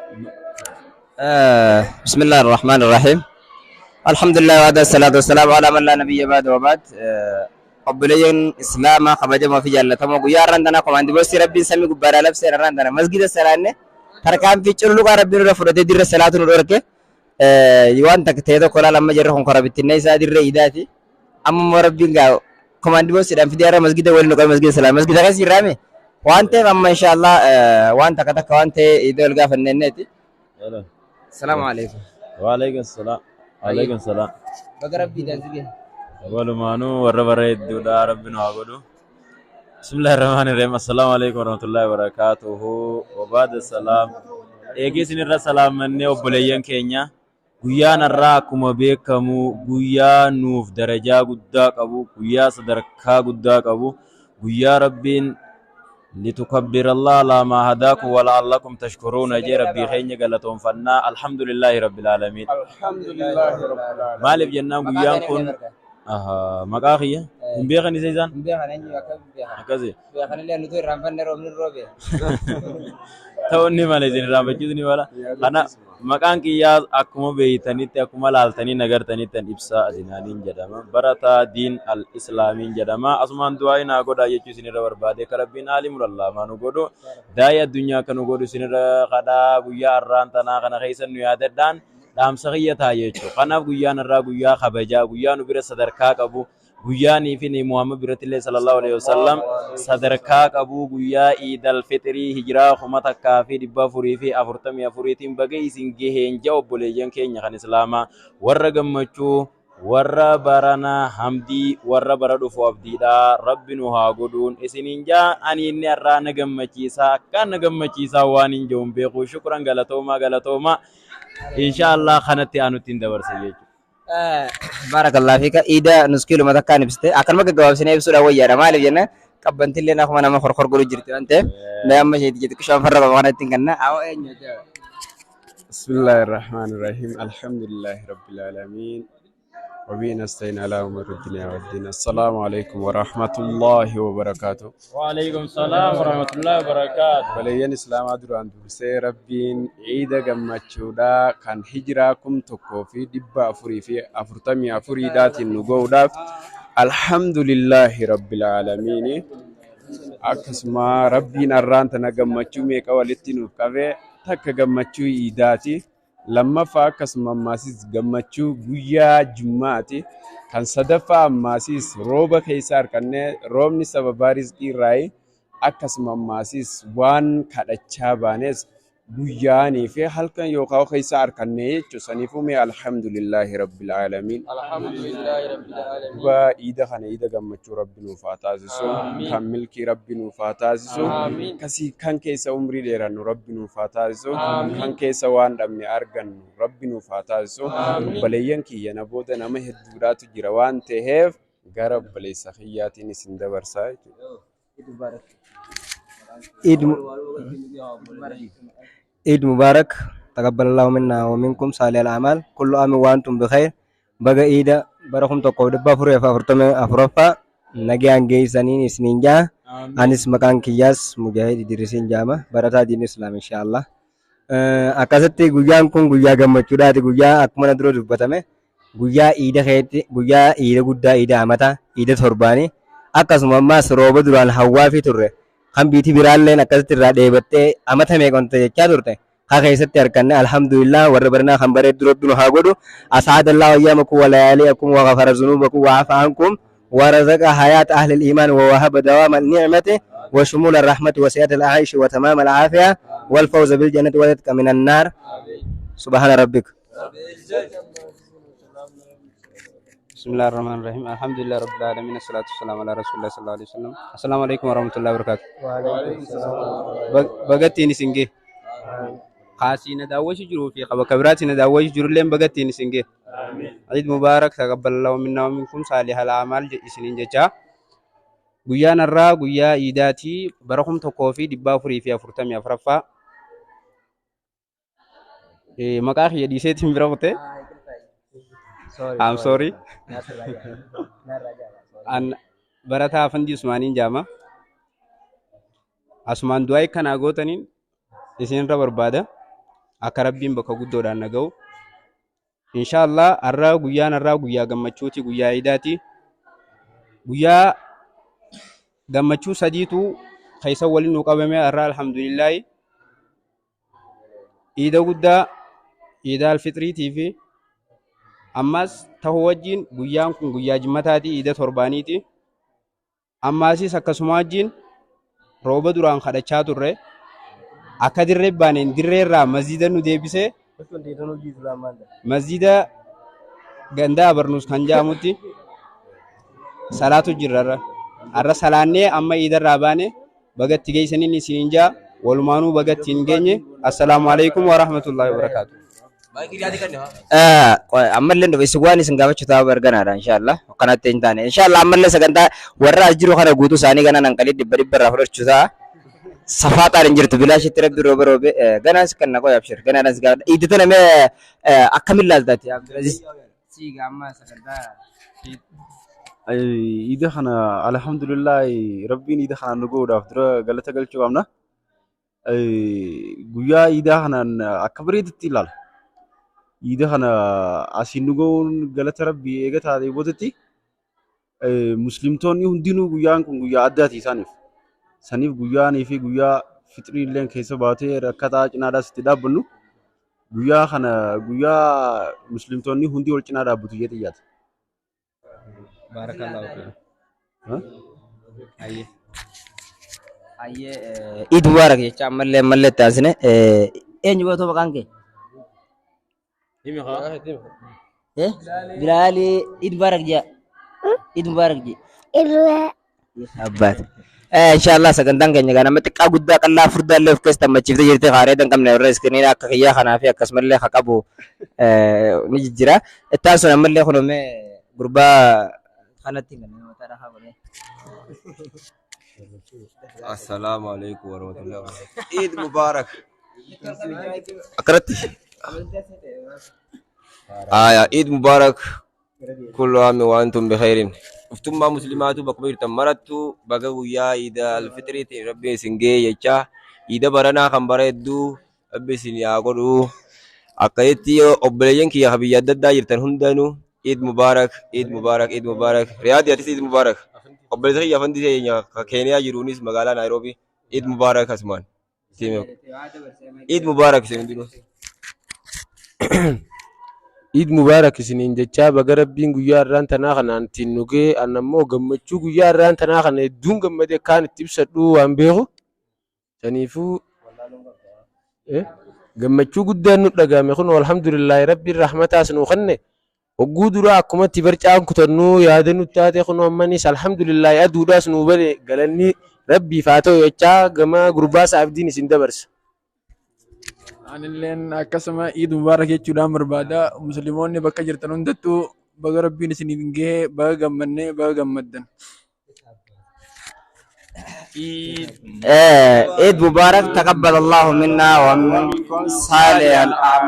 بسم الله الرحمن الرحيم الحمد لله وحده، الصلاة والسلام على من لا نبي بعد وبعد. Obboleeyyan Islaamaa kabajamoo fi jaallatamoo, guyyaa har'aan tanaa komaandi poostii Rabbiin samii gubbaadhaa labseen har'aan tana masgida salaanne tarkaanfii cululuqaa Rabbiin irra fudhatee dirra salaatu nu dhorke. Waan takka ta'e tokko laala, amma jirra kun korabittinne isaa dirree iidaati. Amma immoo Rabbiin gaa komaandi poostiidhaan fidee har'a masgida waliin nu qabe, masgida salaa masgida keessa jirraame waan ta'eef, amma inshaallah waan takka takka waan ta'e iidoo wal gaafanneenneeti. Salaamu alaikum. Waalaikum salaam. Waalaikum salaam. Baga Rabbiidhaan si gahe. Walumaanuu warra bara hedduudha, Rabbi nu haa godhu. Bismillahir Rahmanir Rahim. Assalaamu alaikum warahmatullahi wabarakatuhu. Wabaada salaam. Eegee isinirra salaamannee, obboleeyyan keenya. Guyyaan har'aa akkuma beekamu guyyaa nuuf darajaa guddaa qabu, guyyaa sadarkaa guddaa qabu, guyyaa Rabbiin litukabbirallah alaa maa hadaakum wala'allakum tashkuruuna jee Rabbii keenya galatoonfannaa. Alhamdulillaahi rabbil aalamiin. Alhamdulillahi rabbil alamin. Maaliif jennaan guyyaan kun maqaa kiyya hin beekan isa isaan Hin beekan, eenyu akka beekan. Akkasi. Beekan illee nuti irraanfanne, roobni roobe. Ta'uun ni mala, isin irraanfachiisu ni mala. Kana maqaan kiyyaa akkuma beeytanitti, akkuma laaltanii nagartanitti, an Ibsaa Adinaaniin jedhama. Barataa diin al islaamiin jedhama. Asumaan du'aa naa godhaa jechuu isinirra barbaade, akka Rabbiin aalimul allaamaa nu godhu, daa'ii addunyaa akka nu godhu isinirra kadhaa. Guyyaa har'aan tanaa kana keessa nu yaadadhaan dhaamsa kiyya ta'a jechuudha. Kanaaf guyyaan har'aa guyyaa kabajaa, guyyaa nu bira sadarkaa qabu, guyyaanii fi Muhammad biratti illee sallallahu alaihi wasallam sadarkaa qabu, guyyaa Iidal Fixrii hijiraa 1444iitiin baga isin gaheen ja'a. Obboleeyyan keenya kan Islaamaa, warra gammachuu, warra barana hamdii, warra bara dhufu abdiidha, Rabbi nu haa godhuun isiniin jaa. Ani inni har'aa na gammachiisaa, akkaan na gammachiisaa, waan hin jiruun beeku. Shukran, galatoomaa, galatoomaa. Insha Allah kanatti aanutti hin dabarsa jechuudha. Baarakallah fiika. Iida nuskiiluma takkaan ibsite akkanuma gaggabaabsinee ibsuudhaan wayyaadha. Maaliif jennaan, qabbantillee akkuma nama korkor godhu jirti waan ta'eef, mee amma isheetti jettu qishaan farra qaba kanatti hin kenna. Awwa, eenyu? بسم الله الرحمن الرحيم، الحمد لله رب العالمين، وبه نستعين على أمور الدنيا والدين. السلام عليكم ورحمة الله وبركاته. وعليكم السلام ورحمة الله وبركاته. Obboleeyyan Islaamaa, duraan dursee Rabbiin ciida gammachuudhaa kan hijiraa 1444dhaatiin nu ga'uudhaaf alhamdulillahi rabbil aalamiini. Akkasuma Rabbiin har'aan tana gammachuu meeqa walitti nuuf qabe. Takka gammachuu iidaati. Lammaffaa akkasuma ammaasis gammachuu guyyaa jummaati. Kan sadaffaa ammaasis rooba keessa harkannee, roobni sababaa rizqii irraayi. Akkasuma ammaasis waan kadhachaa baanes guyyaanii fi halkan yookaan keessa harkannee jechuudha. Saniifuu mee alhamdulillahi rabbil aalamiin. Duba iida kana iida gammachuu Rabbi nuuf haa taasisu. Kan milkii Rabbi nuuf haa taasisu. Kasii kan keessa umrii dheerannu Rabbi nuuf haa taasisu. Kan keessa waan dhabne argannu Rabbi nuuf haa taasisu. Obboleeyyan kiyya, na booda nama hedduudhaatu jira waan ta'eef, gara obboleessa kiyyaatiin isin dabarsaa jechuudha. عيد مبارك، تقبل الله منا ومنكم صالح الأعمال، كل عام وأنتم بخير. Baga iida bara 1444ffaa nagaan geessaniin isiniin jaa. Anis maqaan kiyyaas Mujaahid Idrisiin jaama, barataa diin Islaam inshaallah. Akkasitti guyyaan kun guyyaa gammachuudhaati. Guyyaa akkuma na dura dubbatame guyyaa iida keetti, guyyaa iida guddaa, iida amataa, iida torbaanii, akkasuma ammaas rooba duraan hawwaa fi turre kan biitii biraalleen akkasitti irraa dheebattee amata meeqonte jechaa turte ka keessatti harkanne. Alhamdulillah, warra baranaa kan bareeddu Rabbi nu haa godhu. أسعد الله أيامكم ولياليكم وغفر ذنوبكم وعفى عنكم ورزق حياة أهل الإيمان ووهب دوام النعمة وشمول الرحمة وسعة العيش وتمام العافية والفوز بالجنة والعتق من النار. سبحان ربك. بسم الله الرحمن الرحيم، الحمد لله رب العالمين، الصلاة والسلام على رسول الله صلى الله عليه وسلم. السلام عليكم ورحمة الله وبركاته. Bagattiin isin gee. Kaasii na daawwachu jiruu fi bakka biraatti na daawwachu jirulleen bagattiin isin gee. عيد مبارك، تقبل الله منا ومنكم صالح الأعمال isiniin jecha. Guyyaan har'aa guyyaa iidaatii bara 1444ffaa. Maqaa kiyya dhiiseetiin bira kutee. I'm sorry. An barataa Afandii Usmaaniin jaama. Asumaan du'aa kanaa gootaniin isinirra barbaada. Akka Rabbiin bakka guddoodhaan na ga'u. Inshaa Allah har'a guyyaan har'aa guyyaa gammachuuti, guyyaa iidaati. Guyyaa gammachuu sadiitu keessa waliin nu qabame har'a alhamdulillaahi. Iida guddaa iida alfixriitii fi ammas ta'uu wajjin guyyaan kun guyyaa jimmataati, iida torbaaniiti. Ammaasis akkasuma wajjin rooba duraan kadhachaa turre akka dirree baaneen dirree irraa masjiida nu deebisee masjiida ganda abarnuus kan jedhamutti salaatu jirra irra. Har'a salaannee amma iidarraa baane bagatti geessaniin isiniin jaa walumaanuu bagatti hin geenye. Assalaamu alaikum warahmatullahi wabarakaatu. Ammallee dhufe isin waan isin gaafachuu taa'u erganaadha inshaallah akkanatti hin taane inshaallah ammallee sagantaa warra as jiru kana guutuu isaanii ganaan hanqalii dhibba dhibba irraa fudhachuu ta'a. Safaaxaan hin jirtu bilaashitti rabbi roobe roobe ganaan si kanna qoy abshir ganaadhaan si gaafadha. Iidda tana mee akkamiin laaltaati Abdulaziz? Siiga amma sagantaa Iida kana alhamdulillah rabbiin iida kanaan nu gahuudhaaf dura galata galchuu qabna. Guyyaa iidaa kanaan akka bareedutti ilaala. Iida kana asiin nu gahuun galata rabbii eega taatee boodatti muslimtoonni hundinuu guyyaan kun guyyaa addaati isaaniif. Saniif guyyaanii fi guyyaa fixrii illee keessa baatee rakkataa cinaadhaas itti dhaabbannu guyyaa kana guyyaa muslimtoonni hundi wal cinaa dhaabbatu jedhee yaada. Baarakallahu fiik. Hayyee. Hayyee Iid Mubaarak jecha ammallee ammallee itti aansine eenyu gootoo maqaan kee? Himi haa. Eh? Bilaalii Iid Mubaarak jea. Iid Mubaarak jea. Abbaat. Inshallah sagantaan keenya gaa nama xiqqaa guddaa qal'aa furdaa illee of keessa tammachiiftee jirti kaaree dan qabne warra iskiriinii akka kiyyaa kanaa fi akkasumallee ka qabu ni jijjira. Ittaan sun ammallee kun mee gurbaa kanatti hin kennu mataa dhahaa godhee. Assalaamu alaikum warahmatullahi wabarakatuh. Eid Mubarak. Akkanatti. Aya, Eid Mubarak. Kullu aami wa antum bikhairin. Uftummaa muslimaatu bakkuma jirtan marattu baga guyyaa iida alfixriitiin rabbi isin ga'e jechaa iida baranaa kan bara hedduu rabbi isin haa godhu. Akkasitti obboleeyyan kiyya ka biyya adda addaa jirtan hundanuu Eid Mubarak, Eid Mubarak, Eid Mubarak. Riyaadii atis Eid Mubarak. Obboleessa kiyya afandi keenya ka Keeniyaa jiruunis magaalaa Naayiroobii Eid Mubarak asumaan. Eid Mubarak isin hundinuu. Iid Mubaarak isiniin jechaa baga rabbiin guyyaa har'aan tanaa kanaan ittiin nu ga'e an ammoo gammachuu guyyaa har'aan tanaa kana hedduun gammade akkaan itti ibsadhu waan beeku saniifuu gammachuu guddaan nu dhagahame kun alhamdulillaahi rabbiin rahmataas nuu kenne hogguu duraa akkumatti barcaan kutannuu yaada nutti taate kun ammanis alhamdulillaahi aduudhaas nuu bane galanni rabbiif haa ta'u jechaa gama gurbaa saabdiin isin dabarsa. Anilleen akkasuma Iid Mubaarak jechuudhaan barbaada. Musliimoonni bakka jirtan hundattuu baga Rabbiin isiniin gahe, baga gammannee, baga gammaddan. Eid Mubarak taqabbal Allahu minna wa minkum saalihal a'maal.